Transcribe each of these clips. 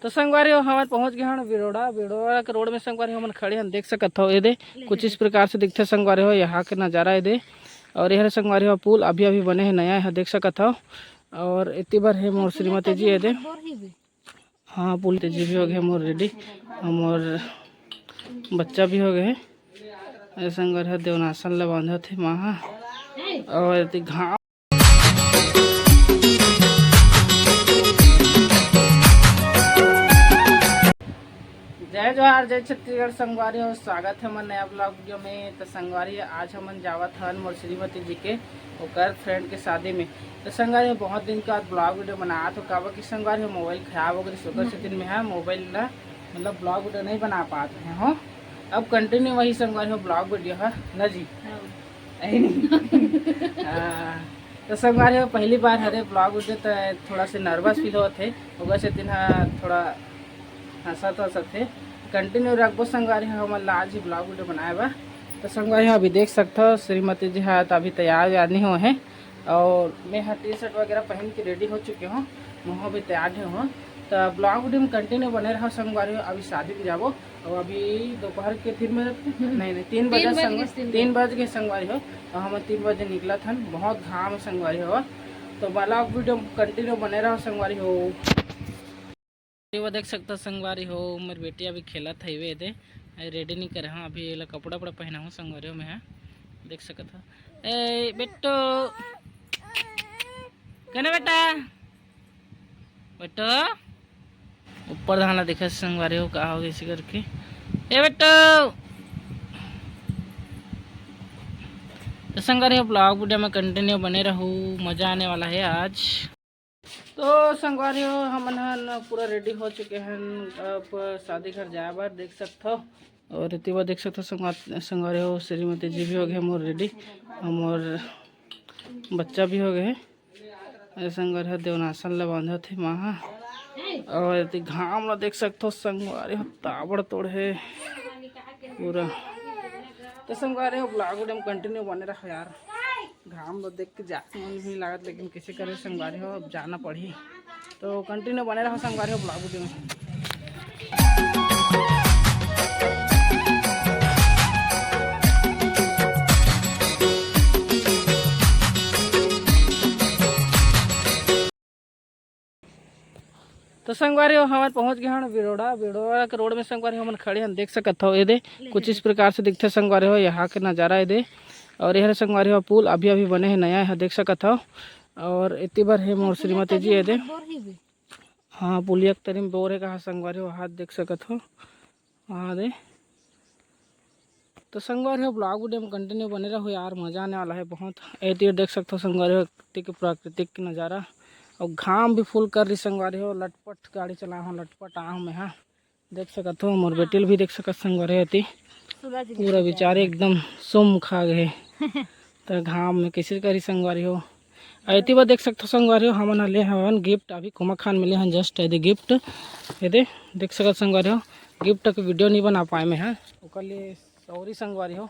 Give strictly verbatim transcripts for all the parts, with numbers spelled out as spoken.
तो संगवारी हो, हमन पहुंच गए हन बिरोड़ा। बिरोड़ा के रोड में संगवारी हो, हमन खड़े हन, देख सकत हो, ये दे कुछ इस प्रकार से दिखथे संगवारी हो, यहाँ के नज़ारा ये दे। और ये हरे संगवारी हो पुल, अभी अभी बने हे, नया हे, देख सकत हो। और इतनी बार हे मोर श्रीमती जी, ये दे। हाँ, पुल ते जी भी हो गए मोर रेडी, मोर बच्चा भी हो गए हे। ये संगवारी हो, देवनासन ला बांधत हे माँ हा। और इतनी घाम जय जोहार, जय छत्तीसगढ़ संगवारी हो, स्वागत हे हमर नया ब्लॉग वीडियो में। तो संगवारी, आज हमन जावत हन मोर श्रीमती जी के ओकर फ्रेंड के शादी में। तो संगवारी हो, बहुत दिन के बाद ब्लॉग वीडियो बनात हो, काबर कि संगवारी हो मोबाइल खराब हो गइस, ओकर सेती मैं हा मोबाइल ला मतलब ब्लॉग वीडियो नहीं बना पात रहे हो। अब कंटिन्यू वही संगवारी हो ब्लॉग वीडियो हा ना जी। हाँ। अही नहीं। हाँ। तो संगवारी हो, पहली बार हरे ब्लॉग वीडियो, तो थोड़ा से नर्वस फील होत हे, ओकर सेती हा थोड़ा हंसत हंसत हे। कंटिन्यू रखबो संगवारी हो, हमन ला आज ही ब्लॉग वीडियो बनाए बा। तो संगवारी हो, अभी देख सकत हो श्रीमती जी हा तो अभी तैयार व्यार नहीं होए हे, और मैं हा टी शर्ट वगैरह पहन के रेडी हो चुके हो, मैं हा अभी तैयार नहीं हो। तो ब्लॉग वीडियो में कंटिन्यू बने रहो संगवारी हो। अभी शादी में जाबो, और अभी दोपहर के तीन बजे, नहीं नहीं, तीन बजे तीन बज संग-, गइस, तीन तीन बज गए संगवारी हो, और हम तीन बजे निकलत हन। बहुत घाम हे संगवारी हो, तो ब्लॉग वीडियो में कंटिन्यू बने रहो संगवारी हो। वो देख सकत हो संगवारी हो, मोर बेटी अभी खेलत हे, ये दे, अभी रेडी नहीं करे हूँ, अभी एला कपड़ा उपड़ा पहना हूँ संगवारी हो मैं हा, देख सकत हो। ए बेटो, कने बेटा, बेटो, ऊपर धान ला देखत संगवारी हो, का हो गइस करके। ए बेटो, तो संगवारी हो, ब्लॉग वीडियो में कंटिन्यू बने रहू, मजा आने वाला है आज। तो संगवारी हो, हमन हन पूरा रेडी हो चुके हन अब शादी घर जाए बर, देख सकत हो। और एती बर देख सकत हो संगवार-, संगवारी हो, श्रीमती जी भी हो गए मोर रेडी, और मोर बच्चा भी हो गए हे। अरे संगवारी हो, देवनासन ला बांधत हे माँ हा। और एती घाम ला देख सकत हो संगवारी हो, ताबड़ तोड़ हे पूरा। तो संगवारी हो, ब्लॉग वीडियो में कंटिन्यू बने रहो यार। घाम ला देख के जाए के मन भी लागत, लेकिन कैसे करे संगवारी हो, अब जाना पड़ही। तो कंटिन्यू बने रहो संगवारी हो ब्लॉग वीडियो में। तो संगवारी हो, हमन पहुंच गए हन बिरोड़ा। बिरोड़ा के रोड में संगवारी हो, हमन खड़े हन, देख सकत हो, ये दे कुछ इस प्रकार से दिखथे संगवारी हो, यहाँ के नज़ारा ये दे। और ये हरे संगवारी हो पुल, अभी अभी बने हे, नया हे, देख सकत हो। और एती बर हे मोर श्रीमती जी, ये दे। हाँ, पुलिया के तरी में बोर हे कहा संगवारी हो, हाथ देख सकत हो, हाँ दे। तो संगवारी हो, ब्लॉग वीडियो में कंटिन्यू बने रहो यार, मजा आने वाला है बहुत। एती देख सकत हो संगवारी हो, एती के प्राकृतिक नज़ारा, और घाम भी फुल कर रही संगवारी हो। लटपट गाड़ी चला हूँ, लटपट आ हूँ मैं, हाँ। देख सकत हो, मोर बेटी ल भी देख सकत संगवारी हो, एती पूरा बेचारे एकदम सुम खा गए। तो घाम में कैसे करी संगवारी हो। आ एती बर देख सकत हो संगवारी हो, हमन ह ले हवन गिफ्ट, अभी कोमा खान में ले हन जस्ट एदे गिफ्ट। एदे देख सकत संगवारी हो, गिफ्ट के वीडियो नहीं बना पाए मैं ह, ओकर लिए सॉरी संगवारी हो।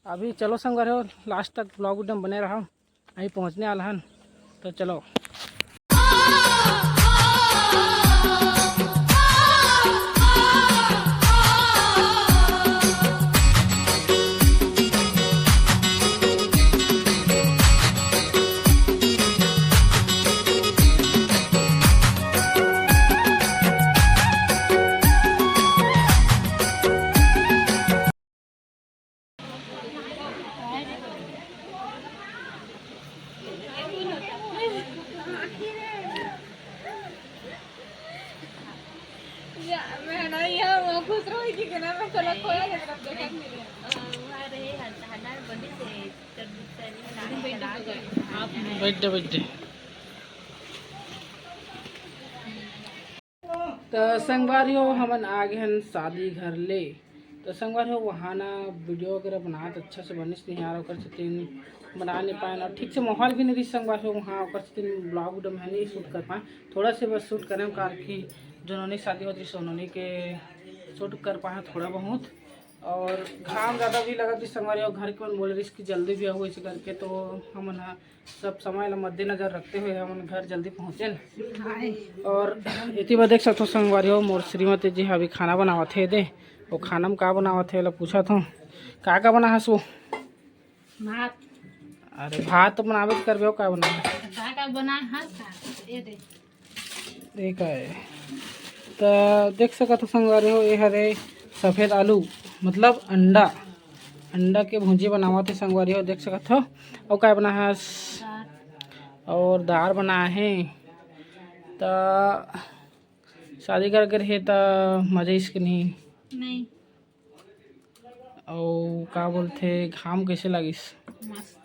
अभी चलो संगवारी हो, लास्ट तक ब्लॉग वीडियो में बने रहो, अभी पहुँचने वाला हन, तो चलो। या, मैं ना, यहाँ वो खुश रहो कि ना, मैं चला खोया, लेकिन अब देखा नहीं है। अ, वहाँ रहे, हन-, हनार बड़ी से, तब सारी हनार चला के, आप बैठ जा, बैठ जा। तो संगवारी हो, हमन आ गए हन शादी घर ले। तो संगवारी हो, वहाँ ना वीडियो वगैरह बनात अच्छा से बनिस नहीं यार, ओकर सेती बना नहीं पाए ना, ठीक से माहौल भी नहीं रही संगवारी हो वहाँ, ओकर सेती ब्लॉग वीडियो में नहीं शूट कर पाए। थोड़ा से बस शूट करें, कार की जोनोनी शादी होती सोनोनी के शूट कर पाए थोड़ा बहुत। और घाम ज़्यादा भी लगत रहिस संगवारी हो, घर के मन बोले रहिस कि जल्दी भी आऊ, ऐसे करके तो हमन ह सब समय ला मद्देनजर रखते हुए हमन घर जल्दी पहुँचेन। और एती बर देख सकथो संगवारी हो, मोर श्रीमती जी ह अभी खाना बनावत हे दे। वो खाना में का बनावत हे, ओला पूछत हूँ, का का बना हस वो? भात। अरे भात तो बनाबे करबे, वो का बना हस? का का बना हस? ये दे। ये का है? त देख सकत हो संगवारी हो, ये हरे सफेद आलू, मतलब अंडा, अंडा के भुंजी बनावत हे संगवारी हो, देख सकत हो। अउ का बना हस? दाल। और दाल बना हे। त शादी कर गे रहे त मजा इसके नहीं। नहीं। अउ का बोलथे, घाम कैसे लागिस? मस्त।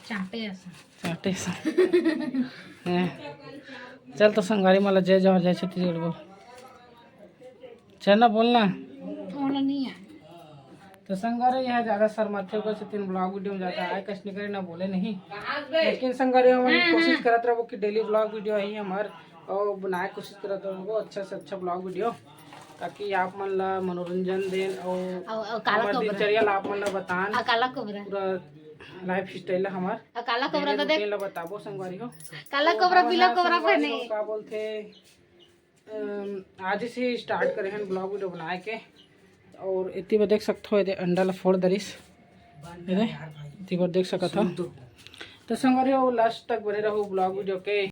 चांटे असन। चांटे असन। हैं। चल तो संगवारी मन ला जय जोहार, जय छत्तीसगढ़ बोल। चल ना, बोल ना। ओला नहीं आए। तो संगवारी, यहाँ ज्यादा शर्माथे, ओकर सेती ब्लॉग वीडियो में ज्यादा आए कस नहीं करे, ना बोले नहीं। लेकिन संगवारी, हम हाँ, कोशिश हाँ। करत रहबो कि डेली ब्लॉग वीडियो आई हमार, और बनाए कोशिश करत रहबो अच्छा से अच्छा ब्लॉग वीडियो, ताकि आप मन ला मनोरंजन देन और अउ, अउ काला हमार कोबरा। दिनचर्या ला आप मन ला बतान। अउ काला कोबरा। पूरा लाइफ स्टाइल ला हमार अउ काला कोबरा डेली तो देख। रूटीन ला बताबो संगवारी हो। काला तो कोबरा, हमन पीला ला कोबरा संगवारी पहने। हो, का बोलथे, अम, आज से स्टार्ट करे हन ब्लॉग वीडियो बनाए के। और एती बर देख सकत हो, एदे अंडा ला फोड़ दरिस। एदे, एती बर देख सकत हो। तो संगवारी हो, लास्ट तक बने रहो ब्लॉग वीडियो के।